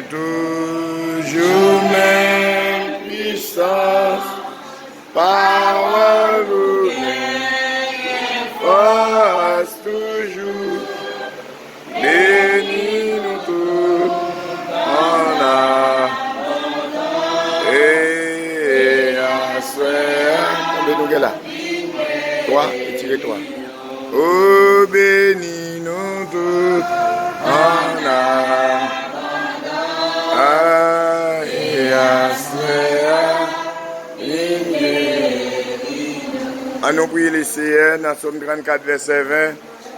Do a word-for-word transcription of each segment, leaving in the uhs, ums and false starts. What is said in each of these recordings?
Toujou menm pisans, pawòl ou gen fòs toujou. Beni nou tout ann a e aswè a. Konbyen nou gen la? Twa, retire twa. O beni nou tout ann a e aswè a. Ann nou priye Leseyè nan Sòm trannkat, vèsè ven.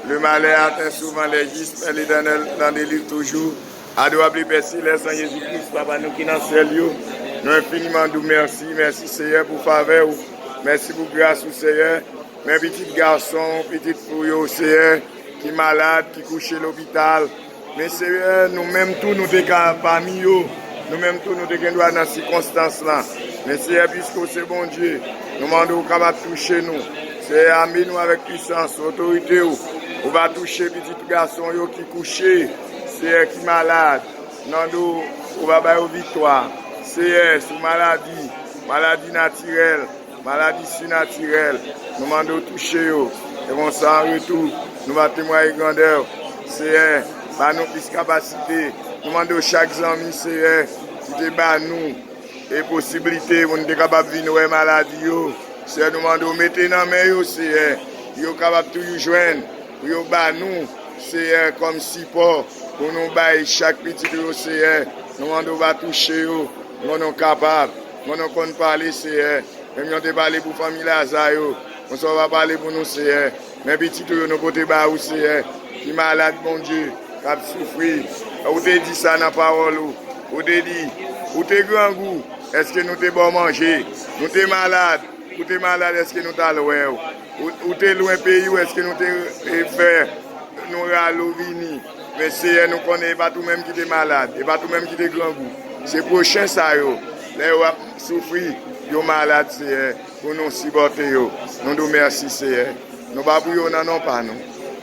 Le malheur atteint souvent les justes, mais l'Éternel l'en délivre toujours. Adorable Père Céleste, an Jezi Kris, Papa nou ki nan syèl yo, nou enfiniman di w mèsi. Mèsi, Seyè, pou favè w. Mèsi pou gras ou, Seyè. Men pitit gason w, pitit fi w yo, Seyè, ki malad, ki kouche lopital. Men, Seyè, nou menm tou, nou te ka pami yo. Nou menm tou, nou te gen dwa nan sikonstans lan. Men, Seyè, piske w se Bondye, nou mande w kapab touche nou. Seyè, ame nou avèk pisans, otorite w. Ou va touche pitit gason yo ki kouche, Seyè, ki malad. Nan do, ou va ba yo viktwa. Seyè, sou maladi, maladi natirèl, maladi sinatirèl, nou mande w touche yo. E konsa, an retou, nou va temwaye grandè w. Seyè, ba nou plis kapasite. Nou mande w chak zanmi, Seyè, ki te ba nou e posiblite pou nou te kapab vin wè maladi yo. Seyè, nou mande w mete nan men yo, Seyè, pou yo kapab toujou jwenn, pou yo ba nou, Seyè, kòm sipò, pou nou bay chak pitit ou yo, Seyè. Nou mande w va touche yo, nou konnen w kapab, nou konnen w konn pale, Seyè. Menm jan w te pale pou fanmi Laza yo, konsa w va pale pou nou, Seyè. Men pitit ou yo nou pote ba ou, Seyè, ki malad, Bondye, k ap soufri. Ou te di sa nan pawòl ou. Ou te di, ou te grangou, èske nou te ba w manje? Nou te malad, ou te malad, èske nou t al wè w? Ou, ou te lwen peyi w, èske nou te, e, fè nou rale w vini? Men Seyè, nou konnen e pa t ou menm ki te malad, e pa t ou menm ki te grangou. Se pwochen sa yo, lè yo ap soufri, yo malad, Seyè, pou nou sipòte yo. Nou di w mèsi, Seyè. Nou pa priye w nan non pa nou,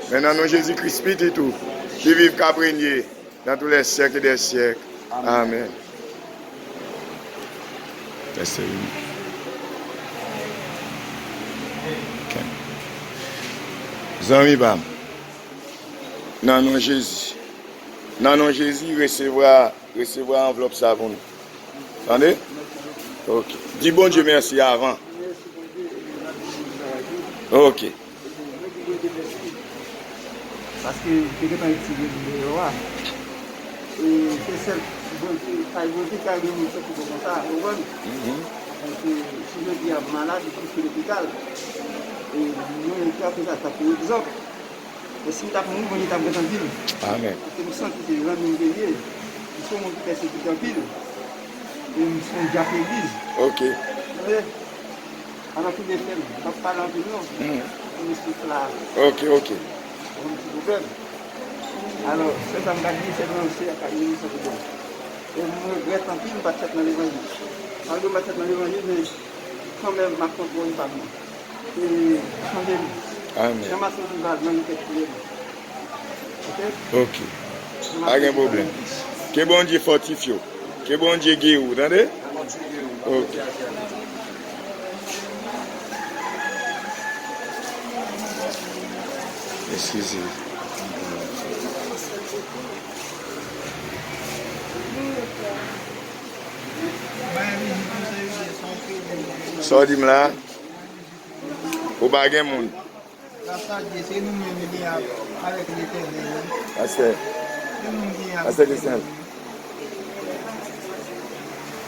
men nan non Jezi Kris, Pitit ou, ki viv, k ap renye dans tous les siècles des siècles. Amèn. Amèn. Tèste vini. Ok. Zanmi pa m, nan non Jezi, nan non Jezi, resevwa, resevwa anvlòp sa pou nou. Tande? Ok. Di Bondye mèsi avan. Ok. Paske te gentan retire m deyò a. E se sèl Bondye, kay Bondye ki al gen moun sòti bò konsa, ou konprann? Mhm. Paske si jodi a m malad, m kouche lopital. E mwen, m trape sa, sa pou egzanp. E si m t ap mouri, Bondye t ap gentan di m. Amèn. Paske m santi se zanmi m te ye. M se yon moun ki pèsekite anpil. E m se yon dyak legliz. Ok. Tande? Alò, tou de fè m, m p ap pale anpil non. Hmm. Pou m esplike la. Ok, ok. Yon ti pwoblèm. Alò, sèl sa m ka di, se nan se ak ap vini sòti bon. E m regrèt anpil m pa t fèt nan levanjil. Malgre m pa t fèt nan levanjil, men kanmenm, m ap kontwole pa m nan. E chanje m. Amèn. Jan m ap soti viv la, manje kèk filet. Ok? Ok. Pa gen pwoblèm. Ke Bondye fòtifye w. Ke Bondye geri w, tande? Ok. Eskize. Sa w di m la? Ou pa gen moun. Gras a Dye, se nou menm li ye avèk Letènèl, wi. Pastè. Se nou menm li ye avèk Letènèl. Pastè Christian.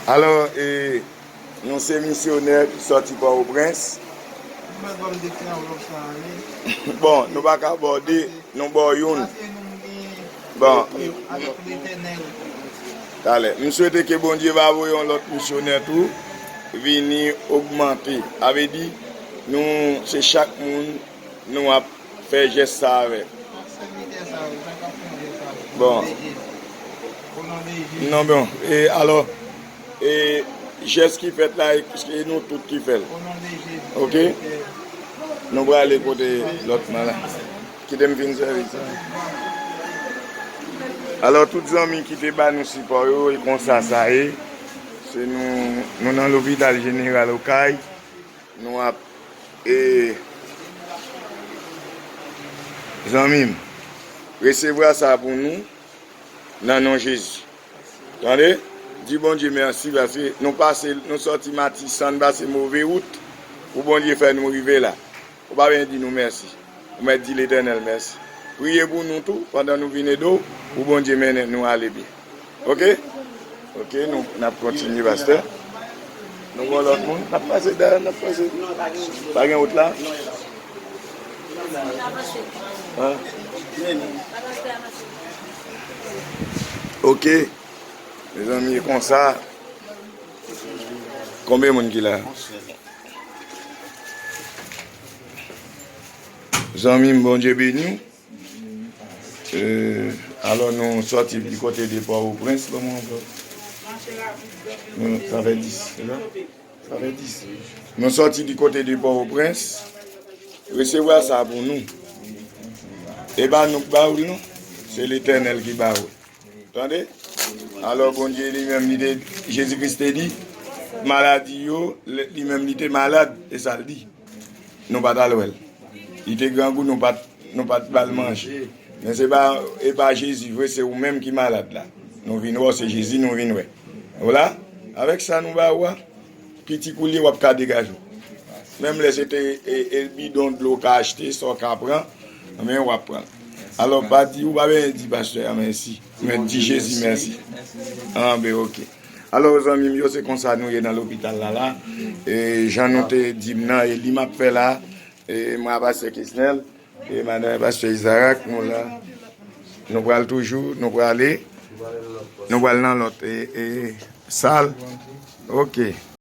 Alò, e, nou se misyonè ki sòti Pòtoprens. Nou mèt ban m de ti anvlòp sa a, wi. Bon, nou pa ka ba w de, nou ba w youn. Paske nou menm li ye avèk Letènèl. Bon. Talè. M swete ke Bondye va voye yon lòt misyonè tou vini ogmante. Sa vle di, nou, se chak moun nou ap fè jès sa avè l. Bon. Non, bon. E alò, e jès ki fèt la, e, e nou tout ki fè l. Ok? Nou prale kote lòt mwen la. Kite m fin sèvi sa. Alò, tout zanmi ki te ba nou sipò yo, e konsa sa ye. Se nou, nou nan lopital jeneral Okay. Nou ap, e, zanmi m, resevwa sa pou nou, nan non Jezi. Tande? Di Bondye mèsi, paske nou pase, nou sòti Matisan, n pase move wout, pou Bondye fè nou rive la. Ou pa bezwen di nou mèsi. Ou mèt di Letènèl mèsi. Priye pou nou tou, pandan nou vin ede w, pou Bondye mennen nou ale byen. Oke? Oke, nou, n ap kontinye, pastè. Nou gen lòt moun, n ap pase dèyè, n ap pase. Pa gen wout la? Hein? Oke. Mezanmi, e konsa. Konbyen moun ki la? Zanmi m, Bondye beni w. E, alò, nou sòti di kote de Pòtoprens, kòman ankò? Nou, sa fè dis, se sa? Sa fè dis. Nou sòti di kote de Pòtoprens. Resevwa sa pou nou. E pa nou k ba w l, non. Se Letènèl ki ba w l. Tande? Alò, Bondye li menm, li te, Jezi Kris te di, maladi yo, li, li menm, li te malad, e sa l di. Nou pa t al wè l. Li te grangou, nou pa t, nou pa t ba l manje. Men se pa, e pa Jezi vre, se ou menm ki malad la. Nou vin wè w, se Jezi nou vin wè. Vwala, avèk sa nou ba ou a, piti kou l ye, w ap ka degaje w. Menm lè se te, e, e bidon dlo w ka achte, sa w ka pran, men w ap pran l. Alò, pa di, ou pa bezwen di pastè a mèsi. Men di Jezi mèsi. Anben, oke. Alò, zanmi m yo, se konsa nou ye nan lopital la, la. E jan nou te di m nan, e li m ap fè la. E mwen a pastè Kesnel. E madanm pastè Izarak, nou la. Nou pral toujou, nou prale. Nou pral nan lòt, e, e, sal. Oke.